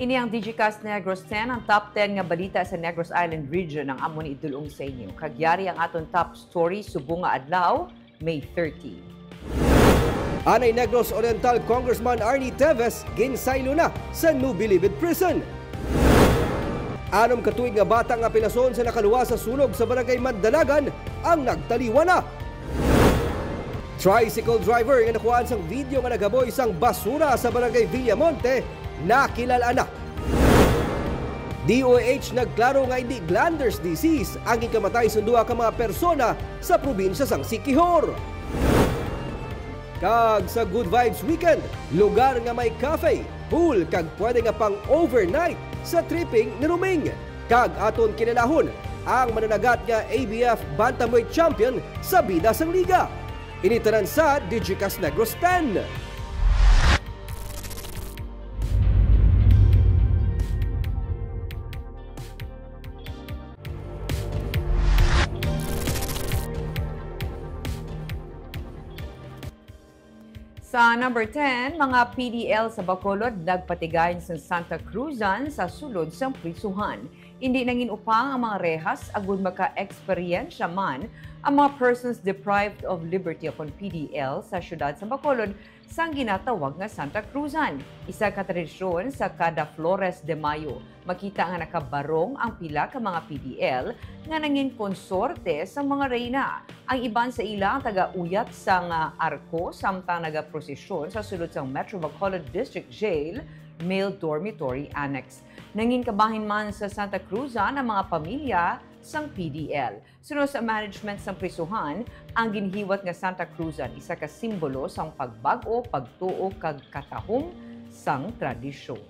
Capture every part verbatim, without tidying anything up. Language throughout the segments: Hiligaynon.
Ini ang Digicast Negros ten, ang top ten nga balita sa Negros Island Region ang amo ni idul-ong sa inyo. Kag yari ang aton top story subong nga adlaw, May thirty. Anay Negros Oriental Congressman Arnie Teves ginsaylo na sa Nubilibid Prison. Anom ka tuig nga bata nga pinason sa nakaluwas sa sunog sa Barangay Mandalagan ang nagtaliwan na. Tricycle driver nga nakuhaan sang video nga naghaboy sang basura sa Barangay Villamonte nakilal-an na. D O H nagklaro nga indi glanders disease ang ikamatay sang duha ka mga persona sa probinsya sang Siquijor. Kag sa Good Vibes Weekend, lugar nga may cafe, pool, kag pwede nga pang-overnight sa tripping ni Roming. Kag aton kilalahon ang mananagat nga A B F Bantamweight Champion sa bida sang liga. Ini tanan sa Digicast Negros ten. Sa number ten, mga P D L sa Bacolod nagpatigayon sa Santa Cruzan sa sulod sang prisuhan. Indi nangin-upang ang mga rehas agud maka-eksperyensya man ang mga persons deprived of liberty, o kon P D L, sa siyudad sa Bacolod sang ginatawag nga Santa Cruzan. Isa ka tradisyon sa kada Flores de Mayo. Makita nga nakabarong ang pila ka mga P D L nga nangin konsorte sa mga reyna. Ang iban sa ila ang taga-uyat sang arko, samtang nagaprosesyon sa sulod sang Metro Bacolod District Jail Male Dormitory Annex. Nangin kabahin man sa Santa Cruzan ang mga pamilya sang P D L. Suno sa management sang prisuhan, ang ginhiwat nga Santa Cruzan isa ka simbolo sang pagbag-o, pagtuo, kag katahom sang tradisyon.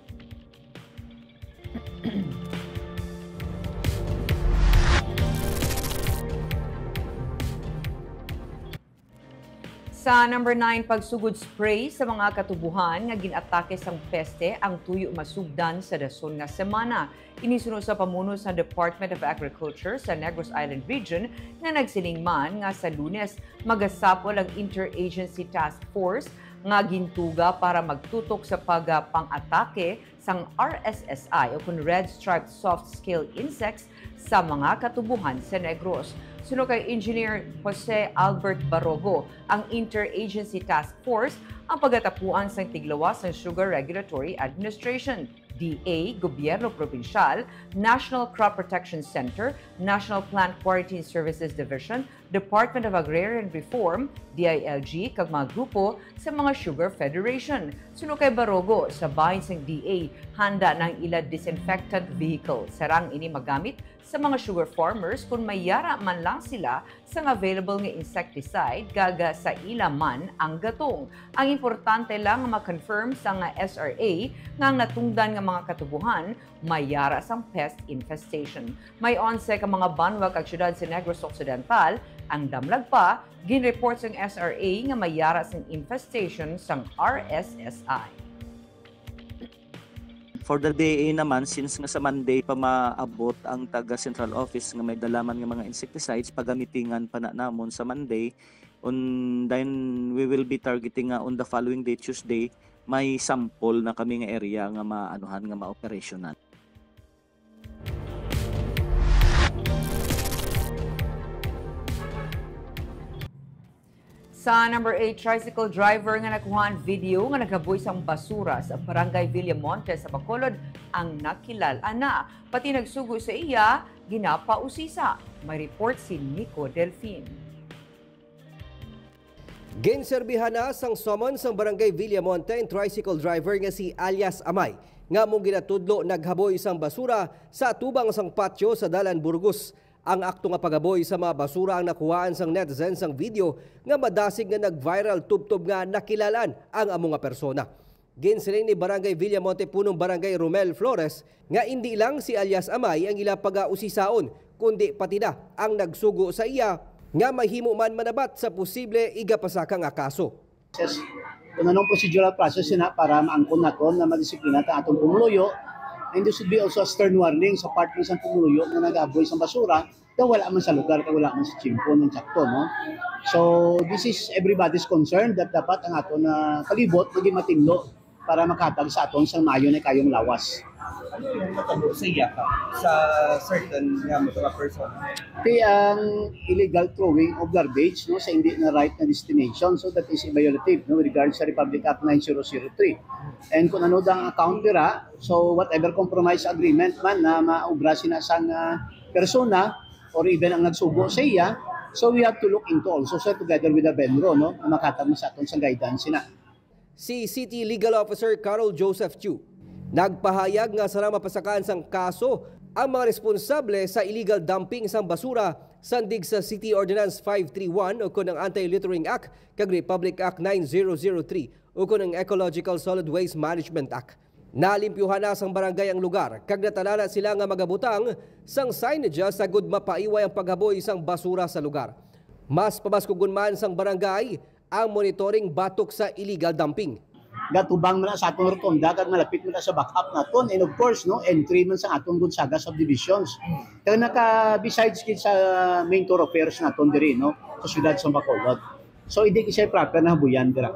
Sa number nine, pagsugod spray sa mga katubohan nga gin-atake sang peste ang tuyo masugdan sa dason nga semana. Ini suno sa pamuno sa Department of Agriculture sa Negros Island Region, nga nagsiling man nga sa Lunes magasapol ang Interagency Task Force nga gintuga para magtutok sa pagpang-atake sang R S S I o kon Red Striped Soft Scale Insects sa mga katubohan sa Negros. Suno kay Engineer Jose Albert Barogo, ang Interagency Task Force ang pagatapuan sang tiglawas sang Sugar Regulatory Administration, D A, Gobyerno Probinsyal, National Crop Protection Center, National Plant Quarantine Services Division, Department of Agrarian Reform, D I L G, kag mga grupo sa mga Sugar Federation. Suno kay Barogo, sa bahin sang D A, handa na ang ila disinfectant vehicle. Sarang ini magamit sa mga sugar farmers kon may yara man lang sila sang available nga insecticide, kag sa ila man ang gatong. Ang importante lang nga ma-confirm sang S R A nga ang natungdan nga mga katubohan may yara sang pest infestation. May onse ka mga banwa kag siyudad sa Negros Occidental ang damlag pa, ginreport sang S R A nga may yara sang infestation sang R S S I. For the D A naman, since nga sa Monday pa maabot ang taga Central Office nga may dala man nga mga insecticides, pagamitingan pa na namon sa Monday, On, then we will be targeting nga on the following day, Tuesday, may sample na kami nga area nga maanuhan, nga ma-operational. Sa number eight, tricycle driver nga nakuhaan video nga naghaboy sang basura sa Barangay Villamonte sa Bacolod ang nakilal-an na. Pati nagsugo sa iya, ginapausisa. May report si Nico Delfin. Ginserbihan na sang summons sang Barangay Villamonte ang tricycle driver nga si alias Amay, nga among ginatudlo naghaboy sang basura sa atubang sang patio sa Dalan Burgos. Ang akto nga paghaboy sa mga basura ang nakuhaan sang netizen sang video nga madasig nga nag-viral tubtob nga nakilal-an ang amo nga persona. Ginsiling ni Barangay Villamonte Punong Barangay Romel Flores nga indi lang si alias Amay ang ila pagausisaon, kundi pati na ang nagsugo sa iya nga mahimo man manabat sa posible igapasaka nga kaso. Kung anong procedural process na para maangkon naton na madisiplina ta atong pumuluyo, and this would be also a stern warning sa part sa pumuluyo nga nagaboy sa basura, kay wala man sa lugar, kay wala man sa tiyempo ng sakto, no? So, this is everybody's concern that dapat ang aton na palibot maging matinlo para makahatag sa aton sang maayo na kayong lawas. Ano yung matabo sa iyaka sa certain nga mga person? Ti ang illegal throwing of garbage, no, sa hindi na right na destination, so that is violative, no, with regards sa Republic Act nine zero zero three. And kung ano dang account dira, so whatever compromise agreement man na maubra sina sang ah, persona or even ang nagsugo sa iya, so we have to look into also, sir, together with the venro, no, na makatag sa aton sa guidance sina. Si City Legal Officer Carol Joseph Chu nagpahayag nga sarang mapasakaan sang kaso ang mga responsable sa illegal dumping sang basura sandig sa City Ordinance five three one ukon ang Anti-Littering Act kag Republic Act nine zero zero three ukon ang Ecological Solid Waste Management Act. Nalimpyuhan na sang barangay ang lugar kag natalana sila nga magabutang sang signage sa gud mapaiway ang paghaboy sang basura sa lugar. Mas pamaskugon man sang barangay ang monitoring batok sa illegal dumping. Gatubang man sa atong rotonda kag malapit man sa back-up naton, and of course, no, entry man sa atong Gonzaga subdivisions. Kag naka besides gid sa main thoroughfares naton diri, no, sa siyudad sa Bacolod. So hindi siya proper na habuyan dira.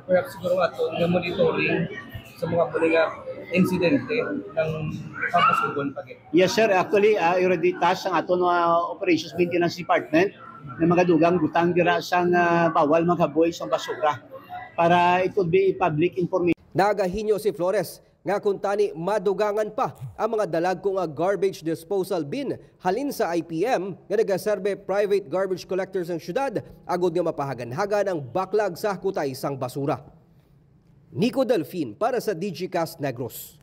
Perhaps siguro ato nga monitoring sa mga puli nga insidente ng pagpasugon pa gid. Yes, sir. Actually, uh, already task ang aton uh, operations maintenance department na magadugang butang dira sang uh, bawal maghaboy sa basura para it would be public information. Nagahinyo si Flores nga kuntani madugangan pa ang mga dalagko nga garbage disposal bin halin sa I P M nga nagaserbe private garbage collector sang syudad agod nga mapahaganhagan ang backlog sa kutay sang basura. Nico Delfin para sa Digicast Negros.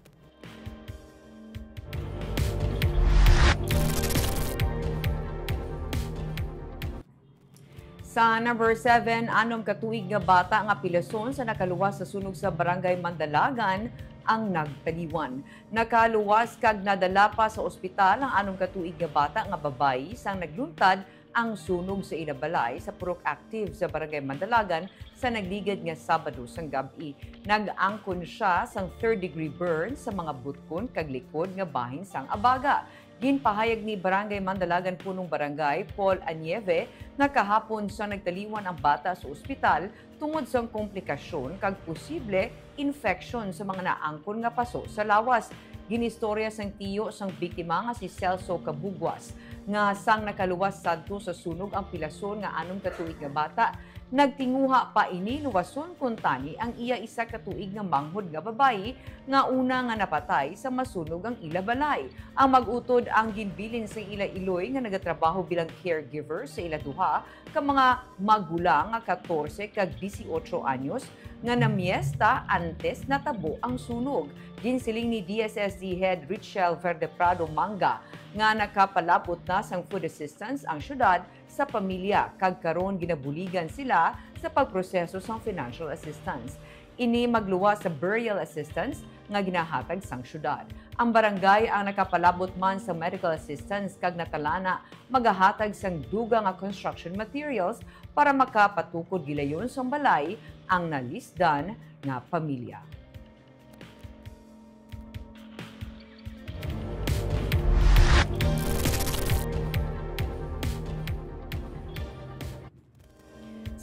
Sa number seven, anom ka tuig nga bata nga pilason sa nakaluwas sa sunog sa Barangay Mandalagan ang nagtaliwan. Nakaluwas kag nadala pa sa ospital ang anom ka tuig nga bata nga babayi sang nagluntad ang sunog sa ila balay sa Purok Active sa Barangay Mandalagan sa nagligad nga Sabado sang gab-i. Nag-angkon sia sang third degree burn sa mga butkon kag likod nga bahin sang abaga. Ginpahayag ni Barangay Mandalagan Punong Barangay Paul Anieve nga kahapon sa nagtaliwan ang bata sa ospital tungod sang komplikasyon kag posible infection sa mga naangkon nga paso sa lawas. Ginistorya sang tiyo sang biktima nga si Celso Cabugwas nga sang nakaluwas sadto sa sunog ang pilason nga anom ka tuig nga bata, nagtinguha pa ini luwason kuntani ang iya isa ka tuig nga manghod nga babayi nga una nga napatay sa masunog ang ila balay. Ang mag-utod ang ginbilin sa ila iloy nga nagatrabaho bilang caregiver sa ila duha ka mga magulang nga katorse kag disiotso anyos nga namiesta antes natabo ang sunog. Ginsiling ni D S S D Head Richelle Verdeprado Manga nga nakapalabot na sang food assistance ang syudad sa pamilya kag karon ginabuligan sila sa pagproseso sang financial assistance. Ini magluwas sa burial assistance nga ginahatag sang syudad. Ang barangay ang nakapalabot man sa medical assistance kag natalana magahatag sang dugang nga construction materials para makapatukod gilayon sang balay ang nalisdan nga pamilya.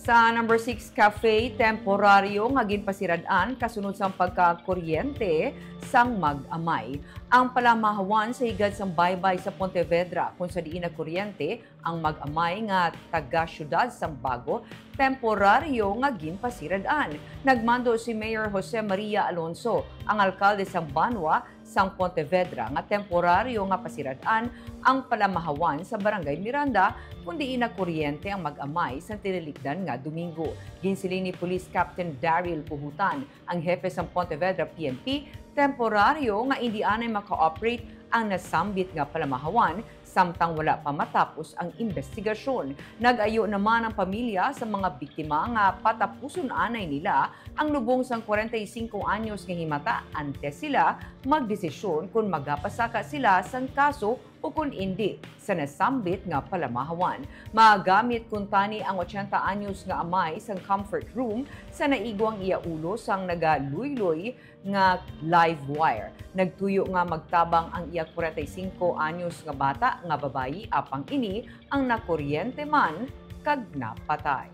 Sa number six, cafe temporaryo nga ginpasirad-an kasunod sang pagkakuryente sang mag-amay. Ang palamahawan sa higad sang baybay sa Pontevedra, kung sa diin nagkuryente ang mag-amay nga taga-siyudad sang Bago, temporaryo nga ginpasirad-an. Nagmando si Mayor Jose Maria Alonso, ang alkalde sang banwa sang Pontevedra, nga temporaryo nga pasirad-an ang palamahawan sa Barangay Miranda, kun diin nagkuryente ang mag-amay sang tinilikdan nga Domingo. Ginsiling ni Police Captain Daryl Puhutan, ang hepe sang Pontevedra P N P, temporaryo nga indi anay maka-operate ang nasambit nga palamahawan samtang wala pa matapos ang imbestigasyon. Nag-ayo naman ang pamilya sa mga biktima nga patapuson anay nila ang lubong sang kwarenta y singko anyos nga himata antes sila magdesisyon kon magapasaka sila sang kaso o kon indi sa nasambit nga palamahawan. Magamit kuntani ang ochenta anyos nga amay sang comfort room sa naigo ang iya ulo sang nagaluyloy nga live wire. Nagtuyo nga magtabang ang iya kwarenta y singko anyos nga bata nga babayi, apang ini ang nakuryente man kag napatay.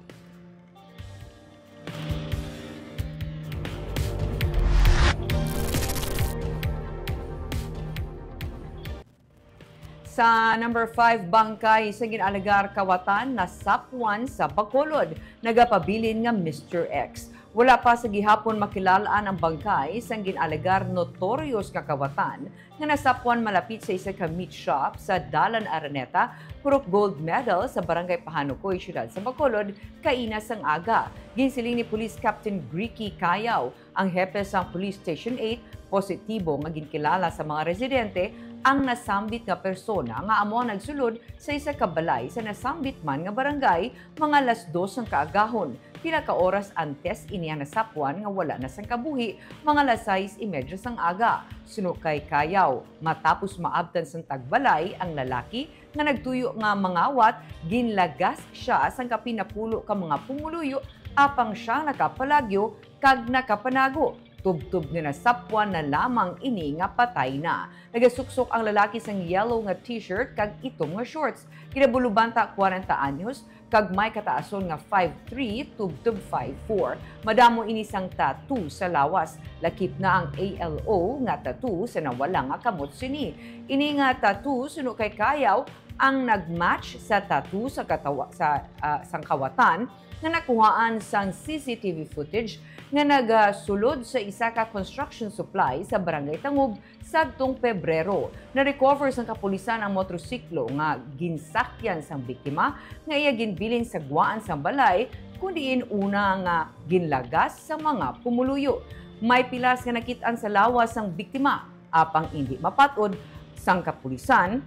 Sa number five, bangkay sa gin-alegar kawatan nasapwan sa Bacolod, nagapabilin nga Mister X. Wala pa sa gihapon makilal-an ang bangkay sang gin-alegar notorious nga kawatan nga nasapwan malapit sa isa ka meat shop sa Dalan Araneta, purok gold medal sa Barangay Pahanukoy, siyudad sa Bacolod, kaina sang aga. Ginsiling ni Police Captain Gricky Cayaw, ang hepe sang Police Station eight, positibo nga ginkilala sa mga residente ang nasambit nga persona nga amo ang nagsulod sa isa ka balay sa nasambit man nga barangay mga alas dos sang kaagahon, pila ka oras antes ini ang nasapwan nga wala na sang kabuhi, mga alas sais y medya sang aga. Suno kay Cayaw, matapos maabtan sang tagbalay ang lalaki nga nagtuyo nga mangawat, ginlagas sia sang kapin napulo ka mga pumuluyo, apang sia nakapalagyo kag nakapanago, tubtob nga nasapwan na lamang ini nga patay na. Nagasuksok ang lalaki sang yellow nga t-shirt kag itom nga shorts. Ginabulo banta kwarenta anyos kag may kataason nga five three tubtob five four. Madamo ini sang tattoo sa lawas. Lakip na ang A L O nga tattoo sa nawala nga kamot sini. Ini nga tattoo, suno kay Kayaw, ang nag-match sa tattoo sa katawa-, sa, ah, sang kawatan nga nakuhaan sang C C T V footage nga nagasulod sa isa ka construction supply sa Barangay Tangub sadtong Pebrero. Na-recover sang kapulisan ang motorsiklo nga ginsakyan sang biktima nga iya ginbilin sa gwaan sang balay, kun diin una nga ginlagas sa mga pumuluyo. May pilas nga nakit-an sa lawas sang biktima, apang indi mapat-od sang kapulisan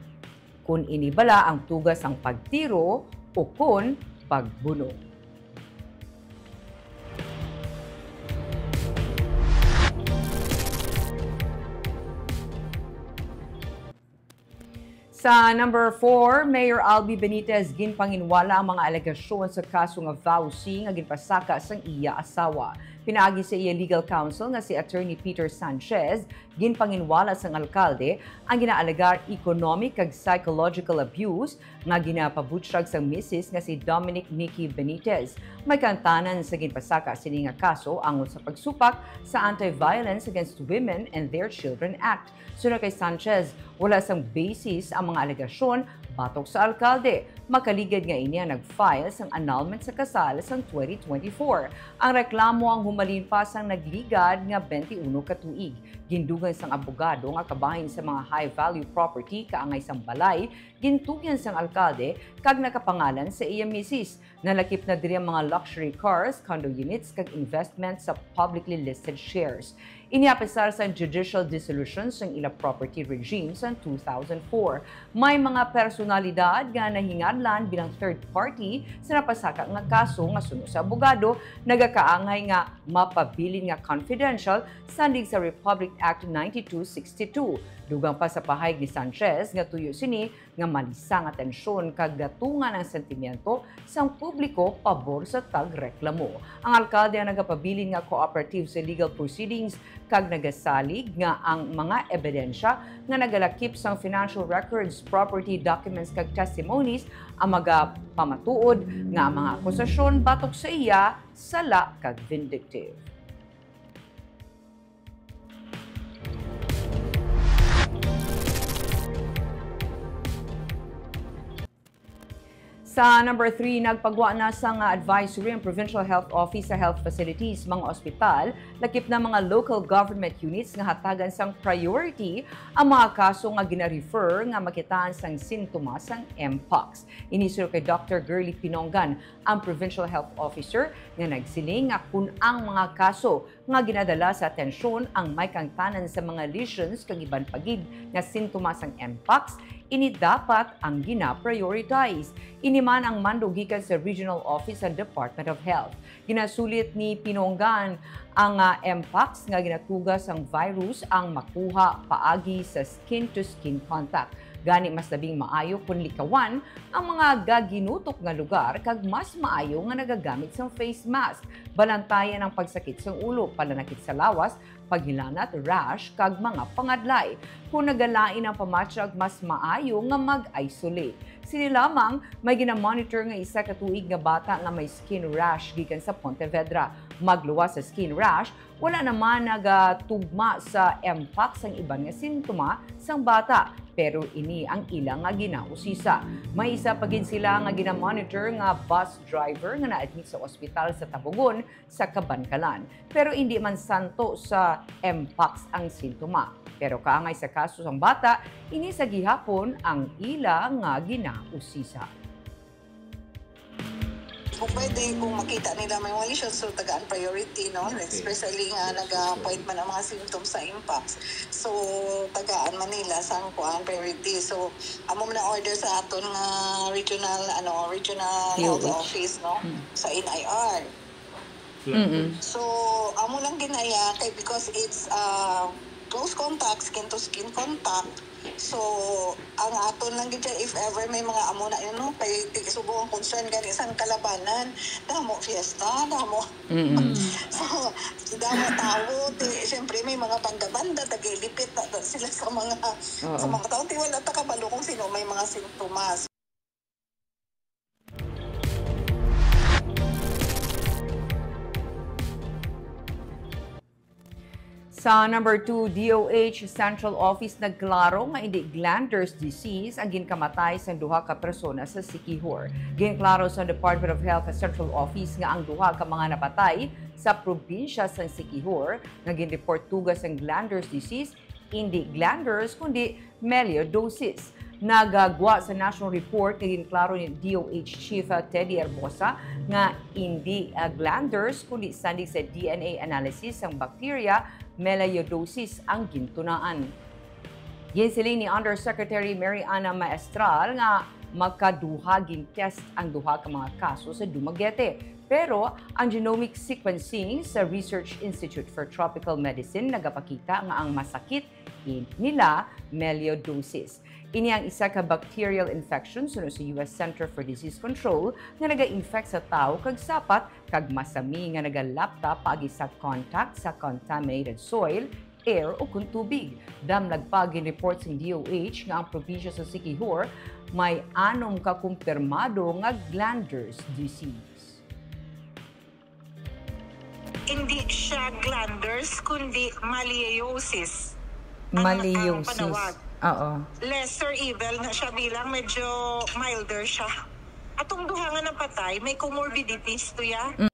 kon ini bala ang tuga sang pagtiro ukon pagbuno. Sa number four, Mayor Albi Benitez ginpanginwala ang mga alegasyon sa kaso nga VAWC nga ginpasaka sang iya asawa. Pinaagi sa iya legal counsel nga si Attorney Peter Sanchez, ginpanginwala sang alkalde ang ginaalegar economic kag psychological abuse nga ginapabutyag sang misis nga si Dominic Nicky Benitez. May kaangtanan sa ginpasaka sini nga kaso angod sa pagsupak sa Anti-Violence Against Women and Their Children Act. Suno kay Sanchez, wala sang basis ang mga alegasyon batok sa alkalde. Makaligad nga ini ang nag-file sang annulment sa kasal sang twenty twenty-four. Ang reklamo ang humalin pa sang nagligad nga twenty-one ka tuig. Gindugang sang abogado nga kabahin sa mga high-value property kaangay sang balay, gintugyan sang alkalde kag nakapangalan sa iya misis. Nalakip na diri ang mga luxury cars, condo units, kag investment sa publicly listed shares. Ini apesar sang judicial dissolution sang ila property regime sang two thousand four. May mga personalidad nga nahingadlan bilang third party sa napasaka nga kaso nga suno sa abogado, nagakaangay nga mapabilin nga confidential sanding sa Republic Act ninety-two sixty-two. Dugang pa sa pahayag ni Sanchez nga tuyo sini nga malisa nga tensyon kag gatungan ang sentimiento sang publiko pabor sa tagreklamo. Ang alkalde ang nagapabilin nga cooperative sa legal proceedings kag nagasalig nga ang mga ebidensya nga nagalakip sang financial records, property documents kag testimonies ang magapamatuod nga ang mga akusasyon batok sa iya sala kag vindictive. Sa number three, nagpagwa na sang advisory ang Provincial Health Office sa health facilities, mga ospital, lakip na mga local government units nga hatagan sang priority ang mga kaso nga gina-refer nga makitaan sang sintomas sang Mpox. Ini suno kay Doctor Girly Pinongan, ang Provincial Health Officer, nga nagsiling nga kun ang mga kaso nga ginadala sa atensyon ang may kaangtanan sa mga lesions kag iban pa gid nga sintomas sang Mpox, ini dapat ang gina-prioritize. Ini man ang mando gikan sa Regional Office sa Department of Health. Ginasulit ni Pinongan ang, ah, Mpox nga ginatuga sang virus ang makuha paagi sa skin-to-skin contact. Gani, mas labing maayo kon likawan ang mga gaginutok nga lugar kag mas maayo nga nagagamit sang face mask. Balantayan ang pagsakit sang ulo, pananakit sa lawas, paghilanat, rash, kag mga pangadlay. Kon nagalain ang pamatyag, mas maayo nga mag-isolate. Sini lamang, may ginamonitor nga isa ka tuig nga bata nga may skin rash gikan sa Pontevedra. Magluwas sa skin rash, wala naman nagatugma sa Mpox ang iban nga sintoma sang bata, pero ini ang ila nga ginausisa. May isa pa gid sila nga ginamonitor nga bus driver nga na-admit sa ospital sa Tabogon sa Kabankalan, pero indi man santo sa Mpox ang sintoma. Pero kaangay sa kaso sang bata, ini sa gihapon ang ila nga ginausisa. Kung pwede, kung makita nila may mga lesion, so tagaan priority, no? Okay. Especially nga nag-point man ang mga symptoms sa Mpox. So, tagaan man nila sang kuan, priority. So, amo man ang order sa aton nga regional, ano, regional health office, no? Mm. Sa N I R. Mm-mm. So, amo lang ginaya kay because it's, ah, close contact, skin to skin contact. So, ang aton lang gid dyan, if ever may mga amo na, you know, kay ti-, subong ang concern gani sang kalabanan, damo fiesta, damo. Mm-mm. So, damo tawo, ti, siyempre may mga banda-banda, tagalipit na, na sila sa mga, sa mga tao. Ti wala ta kabalo kung sino may mga sintomas. Sa number two, D O H Central Office nagklaro nga indi glanders disease ang ginkamatay sang duha ka persona sa Siquijor. Ginklaro sa Department of Health Central Office nga ang duha ka mga napatay sa probinsya sang Siquijor nga ginreport tuga sang glanders disease, indi glanders, kundi melioidosis. Nagagwa sa national report nga ginklaro ni D O H Chief, ah, Teddy Herbosa nga indi, ah, glanders, kundi sandig sa D N A analysis sang bacteria melioidosis ang gintunaan. Ginsiling ni Undersecretary Mary Ana Maestral nga makaduha gin-test ang duha ka mga kaso sa Dumaguete. Pero ang genomic sequencing sa Research Institute for Tropical Medicine nagapakita nga ang masakit in-, nila melioidosis. Ini ang isa ka bacterial infection suno sa U S Center for Disease Control nga naga-infect sa tawo kag sapat kag masami nga nagalapta paagi sa contact sa contaminated soil, air, o kon tubig. Damlag pa, gin-report sang D O H nga ang probinsya sa Siquijor may anom ka kumpirmado nga glanders disease. Hindi siya glanders, kundi maliosis ang, ang Maliosis. Panawag. Oo. Lesser evil na siya bilang medyo milder siya. Atong duha nga napatay, may comorbidities to ya. Mm.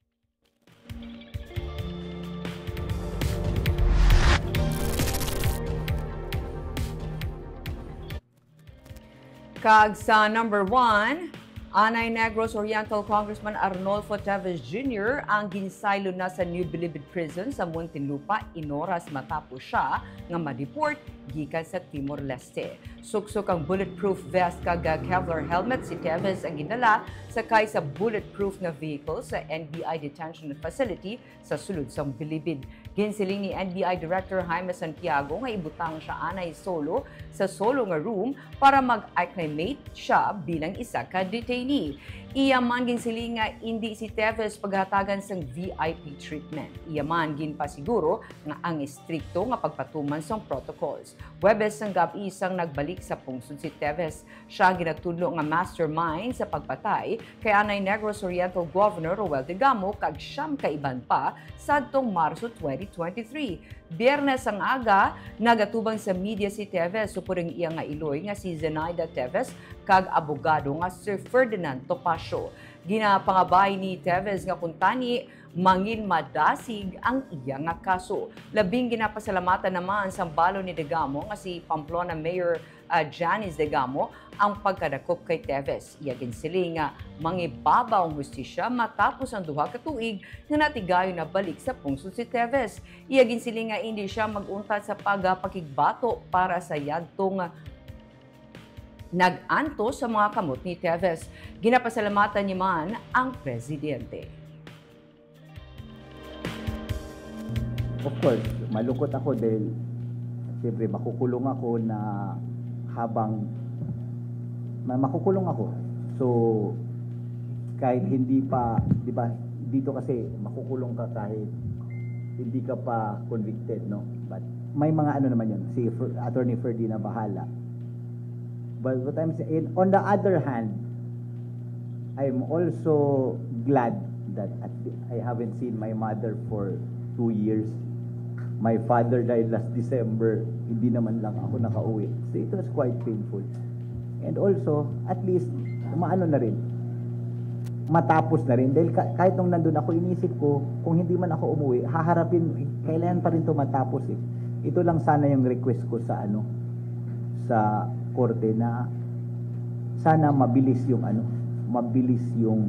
Kag sa number one, anay Negros Oriental Congressman Arnolfo Teves Junior ang ginsaylo na sa New Bilibid Prison sa Muntinlupa inoras matapos siya nga ma-deport gikan sa Timor-Leste. Suksok ang bulletproof vest kag, ah, Kevlar helmet si Teves ang gindala sakay sa bulletproof nga vehicle sa N B I detention facility sa sulod sang Bilibid. Ginsiling ni N B I Director Jaime Santiago nga ibutang siya anay solo sa solo nga room para mag-acclimate siya bilang isa ka detainee. Iya man ginsiling nga indi si Teves paghatagan sang V I P treatment. Iya man ginpasiguro nga ang estrikto nga pagpatuman sang protocols. Huwebes sang gab-i sang nagbalik sa pungsod si Teves. Siya ang ginatudlo nga mastermind sa pagpatay kay anay Negros Oriental Governor Roel Degamo kag siyam ka iban pa sadtong Marso twenty twenty-three. Biyernes ang aga, nagatubang sa media si Teves upod ang iya nga iloy nga si Zenaida Teves kag abogado nga Sir Ferdinand Topacio. Ginapangabay ni Teves nga kuntani mangin madasig ang iya nga kaso. Labing ginapasalamatan naman sang balon ni Degamo nga si Pamplona Mayor, ah, Janice Degamo ang pagkadakop kay Teves. Iya ginsiling nga mangibabaw ang hustisya matapos ang duha ka tuig nga natigayon na balik sa pungsod si Teves. Iya ginsiling nga indi siya mag-untat sa pagpakigbato para sa yadtong nag-antos sa mga kamot ni Teves. Ginapasalamatan niya man ang presidente. Of course, malungkot ako dahil siyempre makukulong ako na habang ma- makukulong ako. So kahit hindi pa, 'di ba, dito kasi makukulong ka kahit hindi ka pa convicted, no? But may mga ano naman 'yun, si Fer- Attorney Ferdy na bahala. But what I'm saying, on the other hand, I'm also glad that at the- I haven't seen my mother for two years. My father died last December, hindi naman lang ako nakauwi. So it was quite painful. And also, at least, umaano na rin. Matapos na rin. Dahil ka- kahit nung nandun ako, inisip ko, kung hindi man ako umuwi, haharapin, kailangan pa rin to matapos eh. Ito lang sana yung request ko sa ano, sa korte na sana mabilis yung ano, mabilis yung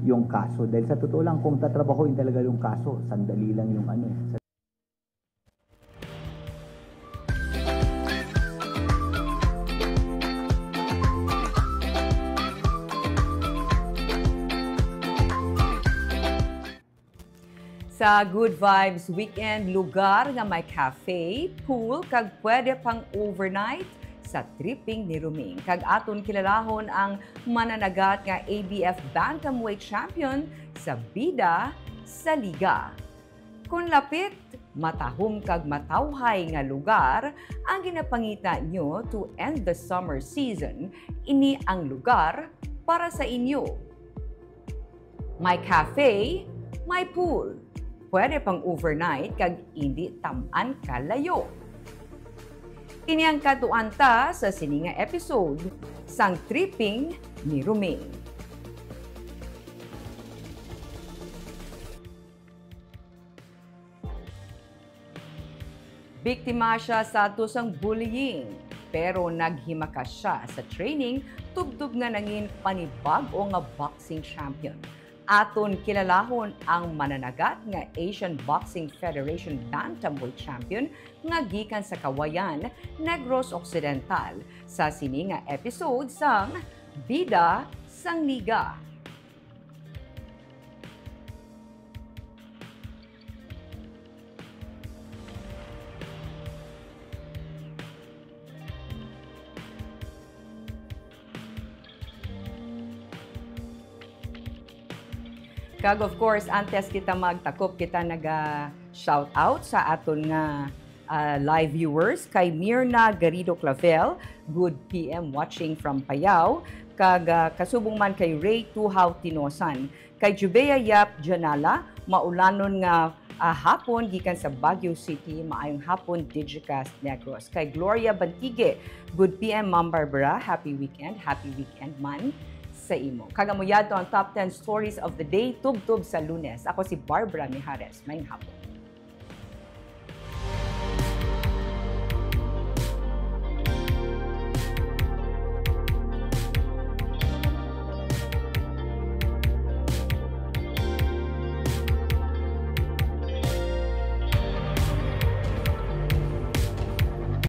yung kaso. Dahil sa totoo lang, kung tatrabahuin talaga yung kaso, sandali lang yung ano eh. Sa Good Vibes Weekend, lugar nga may cafe, pool, kag pwede pang overnight sa tripping ni Ruming. Kag aton kilalahon ang mananagat nga A B F Bantamweight Champion sa Bida sa Liga. Kon lapit, matahom kag matawhay nga lugar ang ginapangita nyo to end the summer season, ini ang lugar para sa inyo. May cafe, may pool. Pwede pang overnight kag indi tam-an kalayo. Ini ang katuan ta sa sini nga episode sang Tripping ni Ruming. Biktima siya sa to sang bullying, pero naghimakas siya sa training tubtob nga nangin panibag-o nga boxing champion. Aton kilalahon ang mananagat nga Asian Boxing Federation Bantamweight Champion nga gikan sa Kawayan, Negros Occidental, sa sini nga episode sang Bida sang Liga. Kag of course, antes kita magtakop, kita naga shout out sa aton nga, ah, live viewers, kay Mirna Garrido Clavel, good P M watching from Payao, kag, ah, kasubong man kay Ray Tuhaw Tinosan, kay Jubea Yap Janala, maulanon nga, ah, hapon gikan sa Baguio City, maayong hapon Digicast Negros, kay Gloria Bantigue, good P M Ma'am Barbara, happy weekend, happy weekend man sa imo. Kag amo yadto ang top ten stories of the day tubtob sa Lunes. Ako si Barbara Mijares. Maayong hapon.